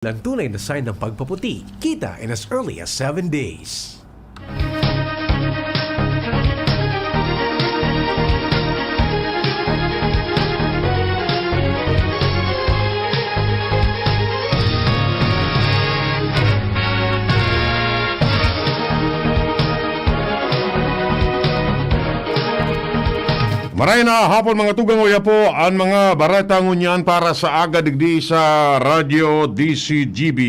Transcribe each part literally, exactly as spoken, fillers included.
Ang tunay na sign ng pagpaputi, kita in as early as seven days. Maray na hapon, mga tugang, uya po an mga bareta ngunyan para sa aga digdi sa Radyo D C G B.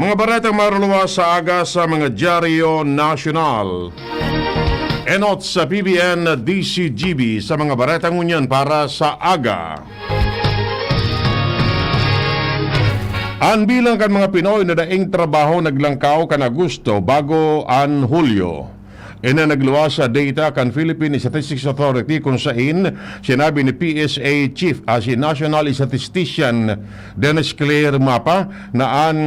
Mga baretang maruluwas sa aga sa mga dyaryo nasyonal. Enot sa B B N D C G B sa mga bareta ngunyan para sa aga. An bilang kan mga Pinoy na daing trabaho naglangkaw kan Agosto bago an Hulyo. Ini nagluwas sa data kan Philippine Statistics Authority, kun sain sinabi ni P S A Chief, ah, si National Statistician Dennis Claire Mapa, na an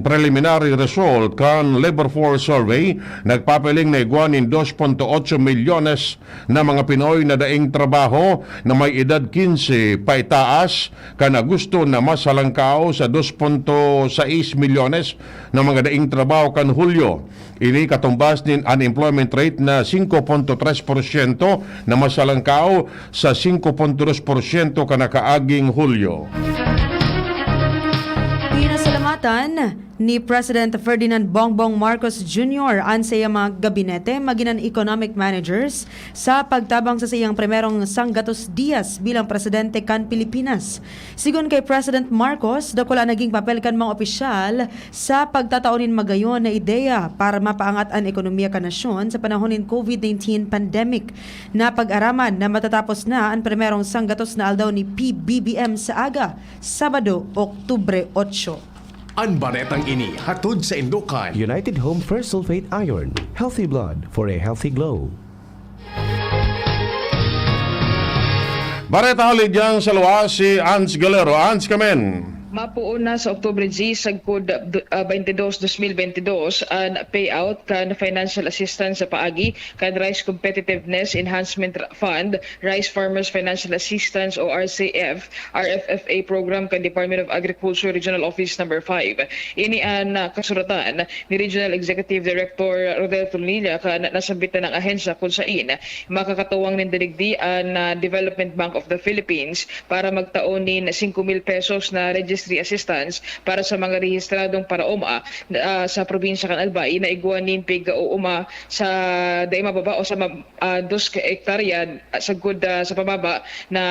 preliminary result kan Labor Force Survey nagpapiling na igwa nin dos punto otso milyones na mga Pinoy na daing trabaho na may edad quince paitaas kan Agosto, na mas halangkaw sa dos punto sais milyones na mga daing trabaho kan Hulyo. Ini katumbas nin unemployment rate na singko punto tres porsyento, na mas halangkaw sa singko punto dos porsyento kan nakaaging Hulyo. Pinasalamatan ni President Ferdinand Bongbong Marcos Junior an saiyang mga gabinete, magin an economic managers, sa pagtabang sa saiyang primerong sanggatos diyas bilang presidente kan Pilipinas. Sigon kay President Marcos, dakula naging papel kan mga opisyal sa pagtatao nin magayon na ideya para mapaangat an ekonomiya kan nasyon sa panahon nin COVID nineteen pandemic. Napag-araman na matatapos na an primerong sanggatos na aldaw ni P B B M sa aga, Sabado, Oktubre otso. An baretang ini hatod sa Indokan. United Home First Sulfate Iron. Healthy blood for a healthy glow. Bareta huli diyan sa luwas, si Ans Galero. Ans, kamen. Mapoon na sa Oktubre diyes sagkod, ah, twenty-two, twenty twenty-two, an payout kan financial assistance sa paagi kan Rice Competitiveness Enhancement Fund, Rice Farmers Financial Assistance o R C F, R F F A program kan Department of Agriculture Regional Office Number five. Ini an, ah, kasuratan ni Regional Executive Director Rodel Tolnilla kan nasambit na ng ahensya, kun sain makakatuwang nin digdi an, ah, Development Bank of the Philippines para magtao nin singko mil pesos na registry assistance para sa mga rehistradong paraoma, ah, sa probinsya kan Albay na igwa nin pig-uuma sa dai mababa o sa ma-, ah, dos ka hektarya, ah, sagkod, ah, sa pababa na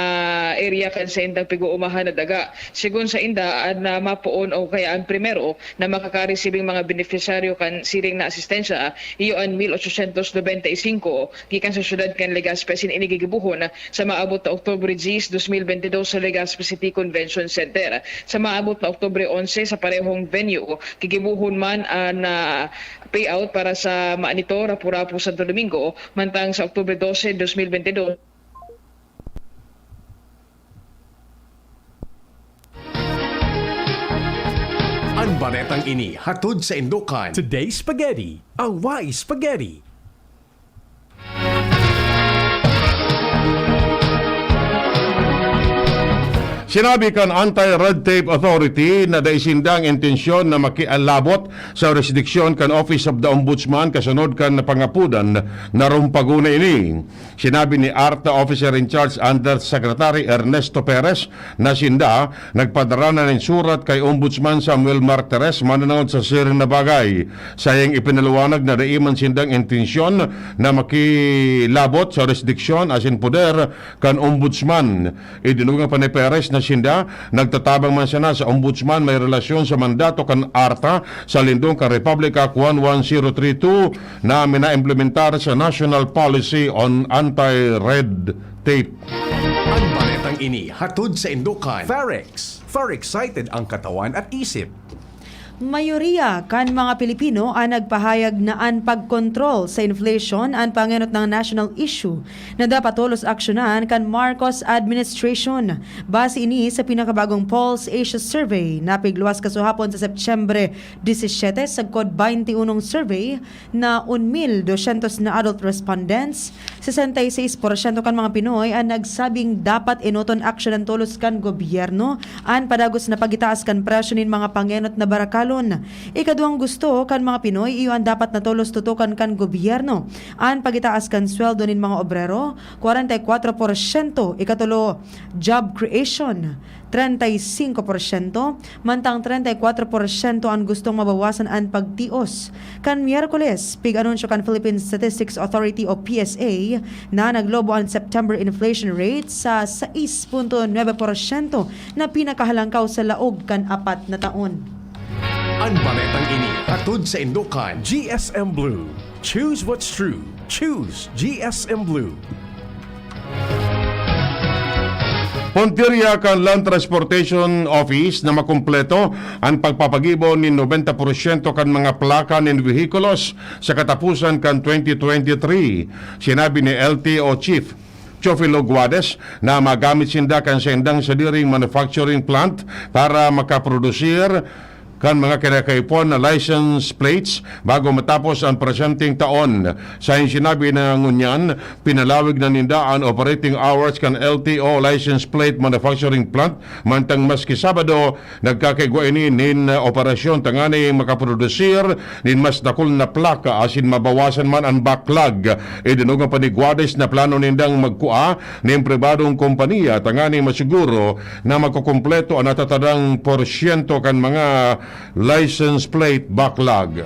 area kan saindang pig-uumahan na daga. Sigon sainda, an, ah, mapoon o kaya an primero na makakaresibing mga benepisyaryo kan siring na asistensya, iyo an mil ochocientos nobenta y singko gikan sa syudad kan Legazpi asin ini gigibohon sa maabot na Oktubre diyes, dos mil bentidós sa Legazpi City Convention Center. Sa maabot na Oktubre onse, sa parehong venue, gigibohon man an, ah, payout para sa Manito, Rapu-Rapu, Santo Domingo, mantang sa Oktubre dose, dos mil bentidós. An baretang ini hatod sa Indokan. Today's Spaghetti, a Wai Spaghetti. Sinabi kan Anti-Red Tape Authority na dai sindang intensyon na makialabot sa jurisdiction kan Office of the Ombudsman kasunod kan pangapodan na rumpagon na ini. Sinabi ni ARTA Officer in Charge Undersecretary Ernesto Perez na sinda nagpadara na nin surat kay Ombudsman Samuel Martires mananangod sa siring na bagay. Sayang ipinaliwanag na dai man sindang intensyon na makilabot sa jurisdiksyon asin poder kan Ombudsman. Idinugang pa ni Perez na sinda nagtatabang man sana sa Ombudsman may relasyon sa mandato kan ARTA sa lindong kan Republic Act one one zero three two na minaimplementar sa National Policy on Anti-Red Tape. An baretang ini hatod sa Indokan. Farex. For excited ang katawan at isip. Mayoriya kan mga Pilipino an nagpahayag na an pagkontrol sa inflation an pangenot na national issue na dapat tolos aksyonan kan Marcos administration. Base ini sa pinakabagong Pulse Asia Survey na pigluwas kasuhapon sa Setyembre disisiyete, sagkod baynte unong survey na un mil dosyentos na adult respondents, sesenta y seis porsyento kan mga Pinoy an nagsabing dapat enoton aksyonan tolos kan gobyerno an padagos na pagitaas kan presyo nin mga pangenot na barakalon. Ikaduwang gusto kan mga Pinoy iyo an dapat na tolos tutukan kan gobyerno an pagitaas kan sweldo nin mga obrero, kwarenta y kwatro porsyento, ikatulo, job creation, treinta y cinco porsyento, mantang treinta y cuatro porsyento an gustong mabawasan an pagtios. Kan Miyerkules, pig-anunsyo kan Philippine Statistics Authority o P S A na naglobo an September inflation rate sa sais punto nuebe porsyento na pinakahalangkaw sa laog kan apat na taon. An baretang ini hatod sa indokan G S M Blue. Choose what's true. Choose G S M Blue. Puntirya kan Land Transportation Office na makumpleto an pagpapagibo nin nobenta porsyento kan mga plaka nin vehikulos sa katapusan kan twenty twenty-three. Sinabi ni L T O Chief Teofilo Guades na magamit sinda kan saindang sadiring manufacturing plant para makaprodusir kan mga kinakaipuhan na license plates bago matapos an presenteng taon. Sa sinabi na ngunyan, pinalawig na ninda an operating hours kan L T O license plate manufacturing plant, mantang maski Sabado, nagkakaigwa ini nin operasyon tanganing makaprodusir nin mas dakul na plaka asin mabawasan man an backlog. Idinungan pa ni Guades na plano nindang magkua nin pribadong kompanya tanganing masiguro na makukumpleto an natatadang porsyento kan mga license plate backlog.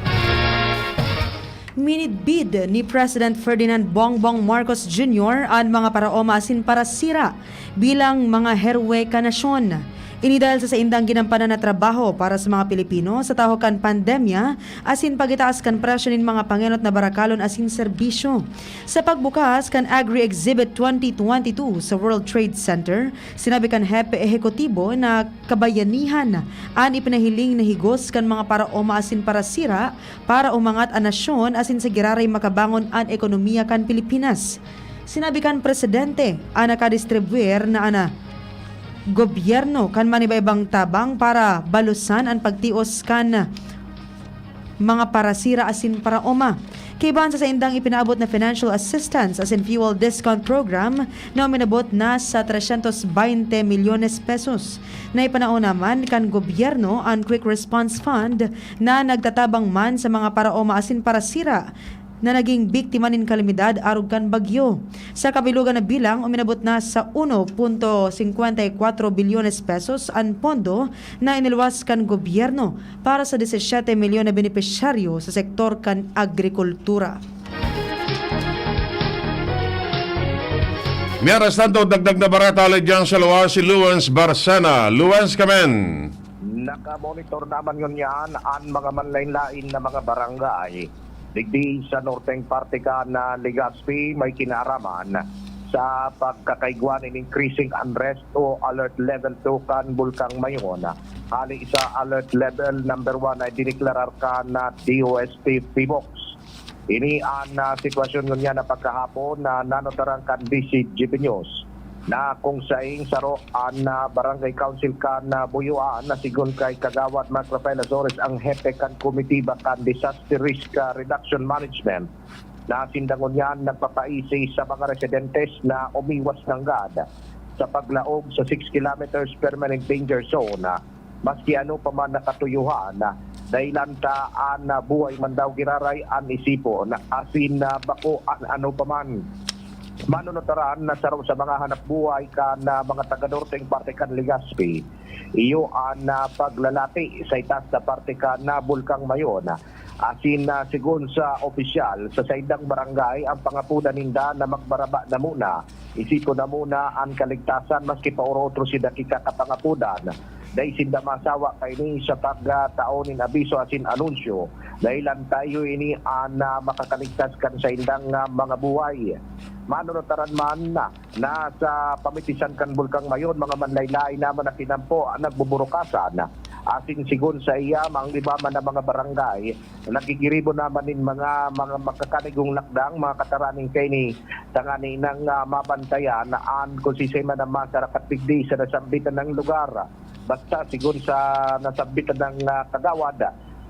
Minidbid ni President Ferdinand Bongbong Marcos Junior an mga paraoma asin parasira bilang mga herwe kan nasyon. Ini dahil sa saindang ginampanan na trabaho para sa mga Pilipino sa tahaw kan pandemya asin pagitaas kan presyo nin mga pangenot na barakalon asin serbisyo. Sa pagbukas kan Agri-Exhibit twenty twenty-two sa World Trade Center, sinabi kan Hepe Ehekutibo na kabayanihan an ipinahiling na higos kan mga paraoma asin parasira para umangat an nasyon asin sa giraray makabangon an ekonomiya kan Pilipinas. Sinabi kan Presidente, an nakadistribuir na an gobyerno kan manibaibang tabang para balosan an pagtios kan mga parasira asin paraoma. Kaibahan sa saindang ipinaabot na financial assistance asin fuel discount program na uminabot na sa tresyentos baynte milyones pesos. Naipanao naman kan gobyerno an Quick Response Fund na nagtatabang man sa mga paraoma asin parasira na naging biktima nin kalamidad arog kan bagyo. Sa kabilogan na bilang, uminabot na sa uno punto singkwenta y kwatro bilyones pesos an pondo na iniluwas kan gobyerno para sa disyesete milyon na benepisyaryo sa sektor kan agrikultura. Mientras tanto, dagdag na bareta hali diyan sa luwas si Luans Barcena. Luans, kamen! Nakamonitor naman ngunyan an mga manlain-lain na mga barangay digdi sa norteng parte kan Legazpi, may kinaaraman sa pagkakaigwa nin increasing unrest o alert level two kan Bulkang Mayon, hali sa alert level number one na idineklarar kan D O S T PHIVOLCS. Ini an, ah, sitwasyon ngunyan na pagkahapon na nanotaran kan D C G B News, na kung saing saro an, ah, barangay council kan, ah, Buyoan, na sigon kay Kagawad Mark Rafael Azores, ang hepe kan komitiba kan Disaster Risk, ah, Reduction Management, na sinda ngunyan nagpapaisi sa mga residentes na umiwas nanggad sa paglaog sa six kilometers permanent danger zone, maski ano pa man na katuyuhan, dahelan ta an buhay man daw giraray an isipon, asin bako an ano pa man. Manunutaran na saro sa mga hanap buhay kan mga taga-norteng parte kan Legazpi, iyo an paglalati sa itaas na parte kan Bulkang Mayon. Asin, ah, sigon sa opisyal, sa saindang barangay, ang pangapodan ninda na magbaraba na muna. Isipon na muna an kaligtasan maski pa oro-otro sinda kikakapangapodan. Dai sinda masawa kaini sa pagtao nin abiso asin anunsyo, dahelan ta iyo ini an, ah, makakaligtas kan saindang, ah, mga buhay. Manunutaran man na sa pamitisan kan Bulkang Mayon, mga manlain-lain naman na kinampo an nagbuburukasan Asin sigon sa iya, ang iba man na mga barangay, nagigiribo naman nin mga, mga magkakanigong lakdang, mga kataraning kaini, tanganing, ah, mabantayan na an kung siisay man ang masarakat digdi sa nasambitan na lugar. Basta, sigon sa nasambitan na, ah, kagawad,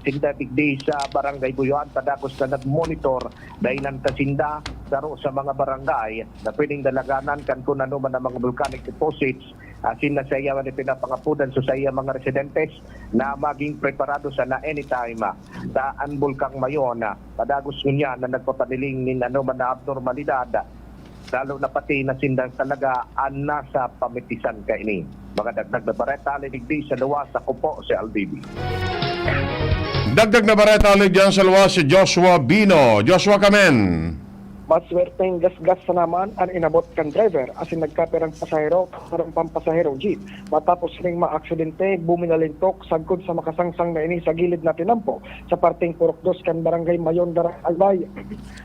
sinda digdi sa Barangay Buyoan, padagos na nagmonitor, dai nanta sinda, saro sa mga barangay na pwedeng dalaganan kan kun ano man ang mga volcanic deposits, asin na sa iya man ipinapangapodan sa, sa iya mga residentes na maging preparado sana anytime, ah, sa an Bulkang Mayon, ah, padagos ngunyan na nagpapaniling nin ano man na abnormalidad, lalo na pati na sindang talaga an nasa pamitisan kaini. Mga dagdag na bareta, digdi sa luwas, ako po si Albibi. Dagdag na bareta, digdi sa luwas, si Joshua Bino. Joshua, kamen. Maswerteng gasgas na naman an inabot kan driver asin nagkapirang pasahero kan sarong pampasaherong jeep. Matapos ning maaksidente, buminalintok sagkod sa makasangsang na ini sa gilid na tinampo sa parteng Purok Dos kan Barangay Mayon, Daraga, Albay.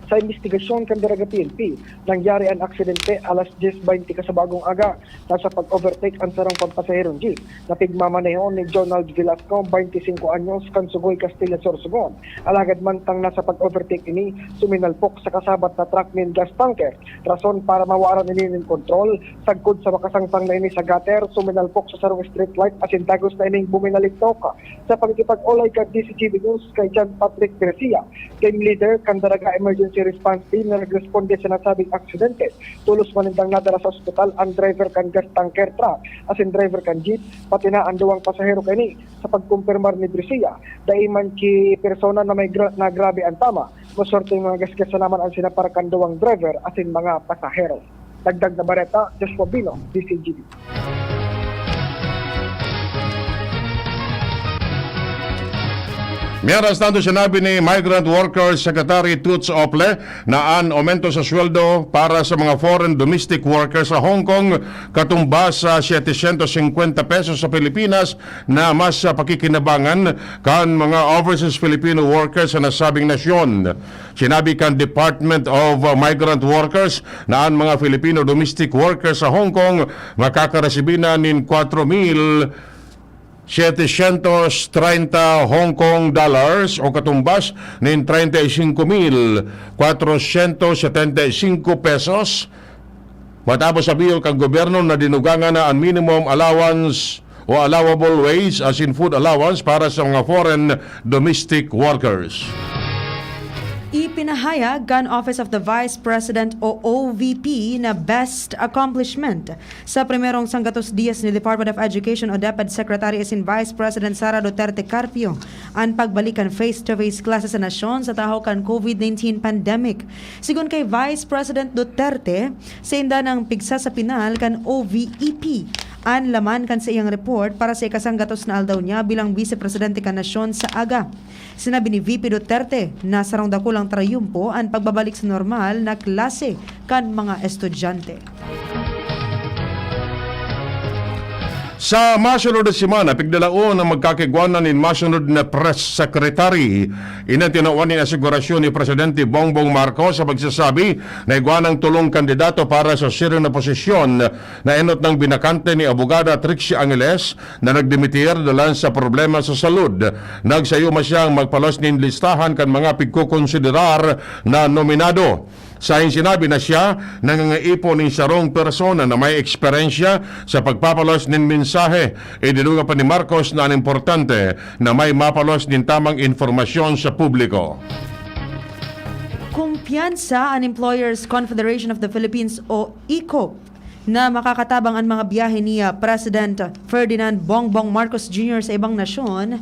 Sa imbestigasyon kan Daraga P N P, nangyari an aksidente alas dyes baynte kasabagong aga. Nasa pag-overtake an sarong pampasaherong jeep na pigmamanehon ni Jonald Velasco, baynte singko anyos, kan Sugoy, Castilla, Sorsogon. Alagad mantang nasa pag-overtake ini, suminalpok sa kasabat na truck nin gas tanker. Rason para mawaran ini nin kontrol, sagkod sa makasangsang na ini sa gutter, suminalpok sa sarong street light asin dagos na ining buminalintok. Sa pakikipag-olay kan D Z G B News kay John Patrick Garcia, team leader kan Daraga Emergency Response Team na nagresponde sa nasabing aksidente, tolos man nindang nadara sa ospital an driver kan gas tanker truck asin driver kan jeep, pati na an duwang pasahero kaini. Sa pagkumpirmar ni Garcia, dai man ki persona na may gra-, na grabe an tama. Maswerteng mga gasgas na naman an sinapar kan duwang driver asin mga pasahero. Dagdag na bareta, Joshua Bino, D Z G B. Mientras tanto, sinabi ni Migrant Workers Secretary Toots Ople na an aumento sa sweldo para sa mga foreign domestic workers sa Hong Kong katumbas sa setecientos singkwenta pesos sa Pilipinas na mas, ah, pakikinabangan kan mga overseas Filipino workers sa nasabing nasyon. Sinabi kan Department of, ah, Migrant Workers na an mga Filipino domestic workers sa Hong Kong makakaresibi na nin kwatro mil setecientos treinta Hong Kong dollars o katumbas nin treinta y cinco mil cuatrocientos setenta y cinco pesos. Matapos sa biyo kan gobyerno na dinugangan na an minimum allowance o allowable wage asin food allowance para sa mga foreign domestic workers. Ipinahayag kan Office of the Vice President o O V P na best accomplishment sa primerong sanggatos dias ni Department of Education o DepEd Secretary asin Vice President Sara Duterte Carpio an pagbalik kan face-to-face classes sa nasyon sa tahaw kan COVID nineteen pandemic. Sigon kay Vice President Duterte, sainda nang pigsa sa pinal kan O V E P an laman kan saiyang report para sa ikasanggatos na aldaw niya bilang Vice Presidente kan nasyon sa aga. Sinabi ni V P Duterte na sarong dakulang trayumpo an pagbabalik sa normal na klase kan mga estudyante. Sa masunod na semana, pigdalaon ang magkakigwanan nin masunod na press secretary. Iyan an tinawan nin asigurasyon ni Presidente Bongbong Marcos sa pagsasabi na igwa nang tolong kandidato para sa siring na posisyon na enot nang binakante ni Abogada Trixie Angeles na nagdimitir dalan sa problema sa salud. Nagsayo man siyang magpalos nin listahan kan mga pigkokonsiderar na nominado. Sain sinabi na siya nangangaipo nin sarong persona na may eksperyensya sa pagpapalos nin mensahe. Idinunga pa ni Marcos na an importante na may mapalos nin tamang impormasyon sa publiko. Kumpiyansa an Employers Confederation of the Philippines o ECOP na makakatabang an mga biyahe ni, ah, President Ferdinand Bongbong Marcos Junior sa ibang nasyon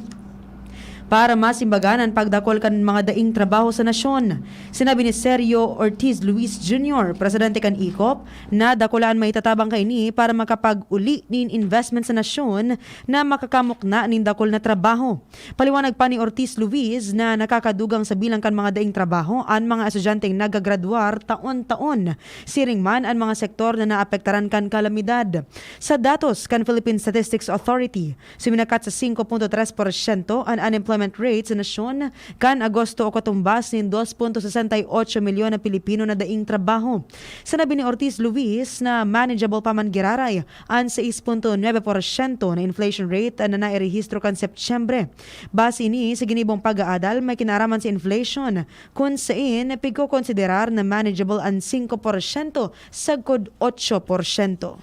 para masimbagan an pagdakol kan mga daing trabaho sa nasyon. Sinabi ni Sergio Ortiz Luis Junior, presidente kan ECOP, na dakula an maitatabang kaini para makapag-uli nin investment sa nasyon na makakamukna nin dakul na trabaho. Paliwanag pa ni Ortiz Luis na nakakadugang sa bilang kan mga daing trabaho an mga estudyanteng nagagradwar taon-taon. Siring man an mga sektor na naapektaran kan kalamidad. Sa datos kan Philippine Statistics Authority, suminakat sa singko punto tres porsyento an unemployment rate sa nasyon kan Agosto o katumbas nin dos punto sesenta y ocho milyon na Pilipino na daing trabaho. Sinabi ni Ortiz Luis na manageable pa man giraray an sais punto nuebe porsyento na inflation rate na nairehistro kan Setyembre. Base ini sa ginibong pag-aadal, may kinaaraman sa inflation, kun sain pigkokonsiderar na manageable an singko porsyento sagkod otso porsyento.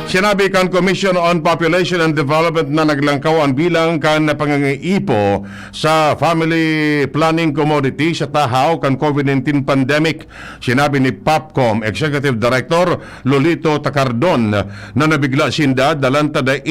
Sinabi kan Commission on Population and Development na naglangkaw an bilang kan pangangiipo sa family planning commodity sa tahaw kan COVID nineteen pandemic. Sinabi ni POPCOM Executive Director Lolito Tacardon na nabigla sinda dalan ta dai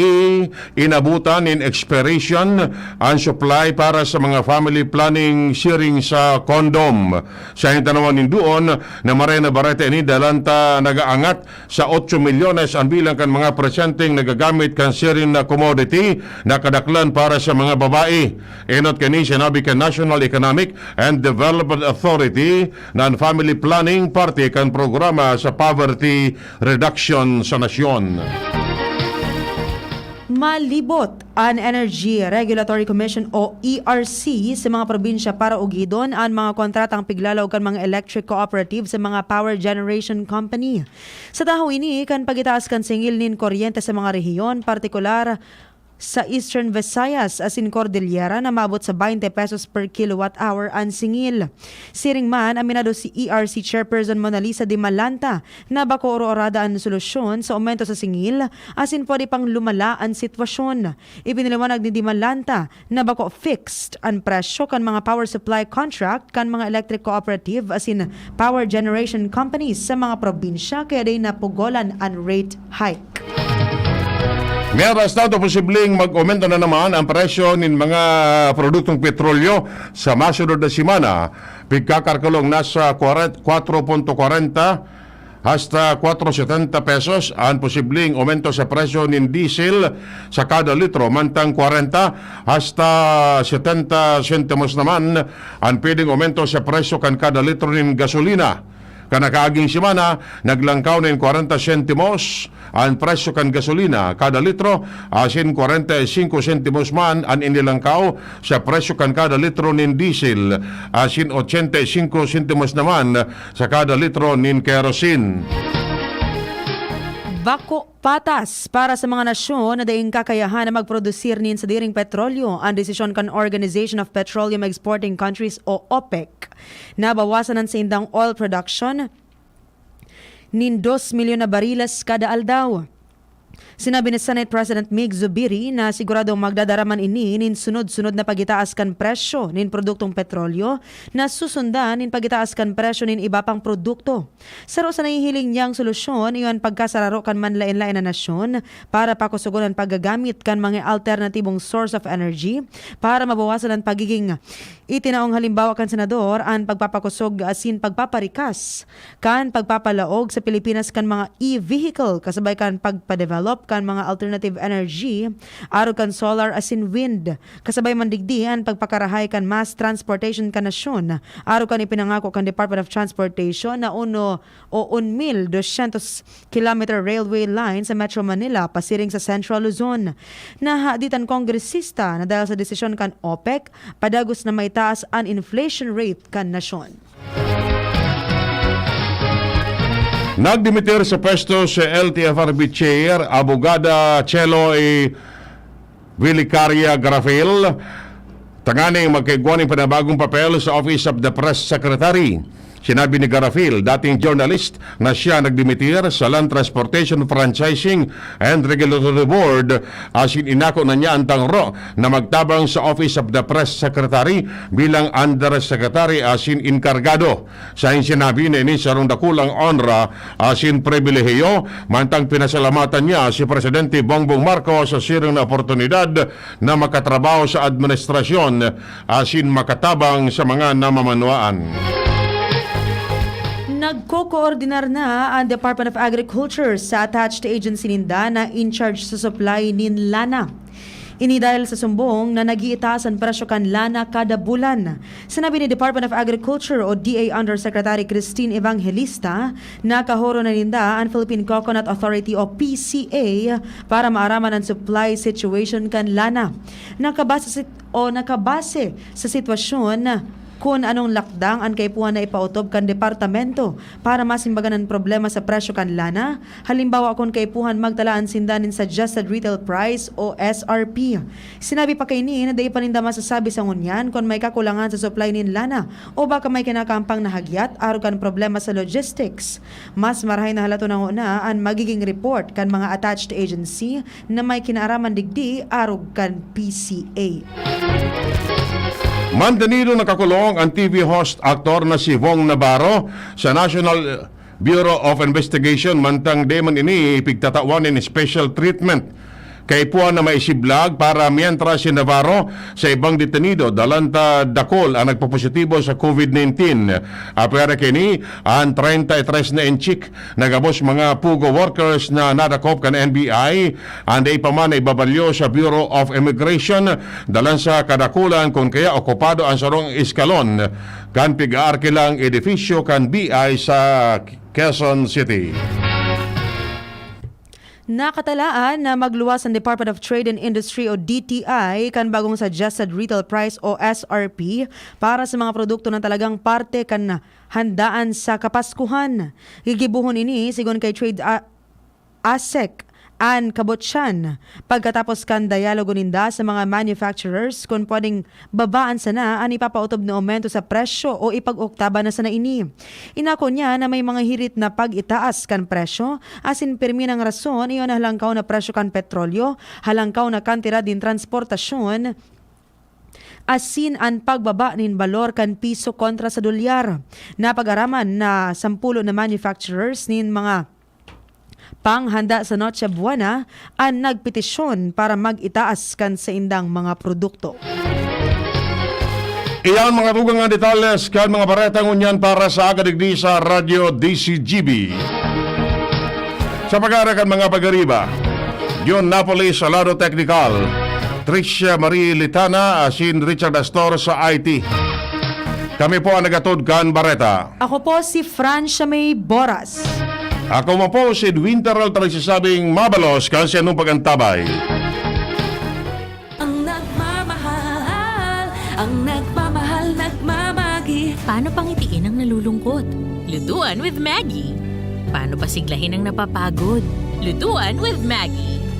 inabutan nin expiration an supply para sa mga family planning siring sa condom. Sa hintanawan nin duon na maray na bareta ini, dalan ta nagaangat sa otso milyones an bilang kan mga presyenteng nagagamit kan siring na commodity na kadaklan para sa mga babae. Enot kani, sinabi kan National Economic and Development Authority na an family planning parte kan programa sa poverty reduction sa nasyon. Malibot an Energy Regulatory Commission o E R C sa mga probinsya para ugidon an mga kontratang piglalaog kan mga electric cooperative sa mga power generation company. Sa tahaw ini, kan pagitaas kan singil nin kuryente sa mga rehiyon, partikular sa Eastern Visayas asin Cordillera na maabot sa twenty pesos per kilowatt hour an singil. Siring man, aminado si E R C Chairperson Monalisa Dimalanta na bako ororada an solusyon sa aumento sa singil asin pwede pang lumala an sitwasyon. Ipinaliwanag ni Dimalanta na bako fixed an presyo kan mga power supply contract kan mga electric cooperative asin power generation companies sa mga probinsya, kaya dai napugolan an rate hike. May arestado posibleng mag-aumento na naman ang presyo nin mga produktong petrolyo sa masunod na semana. Pigkakarkulong nasa kwatro punto kwarenta hasta kwatro setenta pesos an posibleng aumento sa presyo nin diesel sa kada litro, mantang kwarenta hasta setenta sentimos naman an pwedeng aumento sa presyo kan kada litro nin gasolina. Kan nakaaging semana, naglangkaw nin kwarenta sentimos an presyo kan gasolina kada litro, asin kwarenta y singko sentimos man an inilangkaw sa presyo kan kada litro nin diesel, asin ochenta y singko sentimos naman sa kada litro nin kerosene. Bako patas para sa mga nasyon na daing kakayahan na magprodusir nin sadiring petrolyo an desisyon kan Organization of Petroleum Exporting Countries o OPEC. Nabawasan an saindang oil production nin dos milyon na bariles kada aldaw. Sinabi ni Senate President Mig Zubiri na siguradong magdadara man ini nin sunod-sunod na pagitaas kan presyo nin produktong petrolyo na susundan nin pagitaas kan presyo nin iba pang produkto. Saro sa nahihiling niyang solusyon, iyo an pagkasararo kan manlaen-laen na nasyon para pakusogon an paggagamit kan mga alternatibong source of energy para mabawasan an pagiging itinaong halimbawa kan Senador an pagpapakosog asin pagpaparikas kan pagpapalaog sa Pilipinas kan mga e-vehicle kasabay kan pagpadevelop kan mga alternative energy arog kan solar asin wind. Kasabay man digdi an pagpakarahay kan mass transportation kan nasyon, arog kan ipinangako kan Department of Transportation na uno o un mil dosyentos kilometer railway line sa Metro Manila pasiring sa Central Luzon. Nahadit an kongresista na dahil sa desisyon kan OPEC, padagos na maitaas an inflation rate kan nasyon. Nagdimitir sa pwesto si L T F R B Chair, Abogada Cheloy Vilicaria Garafil, tanganing magkaigwa nin panibagong papel sa Office of the Press Secretary. Sinabi ni Garafil, dating journalist, na siya nagdimitir sa Land Transportation Franchising and Regulatory Board, asin inako na niya an tangro na magtabang sa Office of the Press Secretary bilang Undersecretary asin Enkargado. Sain sinabi na ini sarong dakulang onra asin pribilehiyo, mantang pinasalamatan niya si Presidente Bongbong Marcos sa siring na oportunidad na makatrabaho sa administrasyon asin makatabang sa mga namamanwaan. Nagkokoordinar na ang Department of Agriculture sa attached agency ninda na in charge sa supply nin lana. Ini dahil sa sumbong na nag-iitaas an presyo kan lana kada bulan. Sinabi ni Department of Agriculture o D A Undersecretary Christine Evangelista na kahoro na ninda an Philippine Coconut Authority o P C A para maaraman an supply situation kan lana. Nakabase sa sit-, o nakabase sa sitwasyon, kun anong lakdang an kaipuhan na ipaotob kan departamento para masimbagan an problema sa presyo kan lana, halimbawa, kun kaipuhan magtala an sinda nin suggested retail price o S R P. Sinabi pa kaini na dai pa ninda masasabi sa ngunyan kun may kakulangan sa supply nin lana o baka may kinakampang na hagyat arog kan problema sa logistics. Mas marahay na halaton na nguna an magiging report kan mga attached agency na may kinaaraman digdi arog kan P C A. Mantenido nakakulong ang T V host aktor na si Vong Navarro sa National Bureau of Investigation, mantang di man ini pigtatawan nin special treatment. Kaipuhan na maisiblag para mientras si Navarro sa ibang detenido, dalan ta dakul ang nagpopositibo sa COVID nineteen. Apwera kini, ang treinta y tres na inchik na gabos mga POGO workers na nadakop kan N B I, ang dai pa man naibabalyo sa Bureau of Immigration, dalan sa kadakulan kun kaya okupado ang sarong eskalon kan pig-aarkilang edifisyo kan B I sa Quezon City. Nakatalaan na magluwas ang Department of Trade and Industry o D T I kan bagong suggested retail price o S R P para sa mga produkto na talagang parte kan handaan sa Kapaskuhan. Gigibohon ini sigon kay Trade a-, ASEC an kabutsan pagkatapos kan dialogo ninda sa mga manufacturers kun pwedeng babaan sana an ipapaotob na aumento sa presyo o ipag-oktaba na sana ini. Inako niya na may mga hirit na pag-itaas kan presyo, asin pirmi nang rason iyo na halangkaw na presyo kan petrolyo, halangkaw na kantidad nin transportasyon, asin an pagbaba nin balor kan piso kontra sa dolyar. Napag-araman na sampulo na manufacturers nin mga panghanda sa Noche Buena an nagpetisyon para mag-itaas kan saindang mga produkto. Iyan mga tugang na detalles kan mga bareta ngunyan para sa aga digdi sa Radyo D C G B. Sa pag-aari kan mga pag-ariba, John Napoli sa lado teknikal, Tricia Marie Litana asin Richard Astor sa I T. Kami po ang nagatod kan bareta. Ako po si Francia May Boras. Ako man po si Edwin Taral, nagsasabing mabalos kan saindong pag-antabay. Ang nagmamahal, ang nagmamahal, nagmamagi. Paano pangitiin ang nalulungkot? Lutuan with Maggie. Paano pasiglahin ang napapagod? Lutuan with Maggie.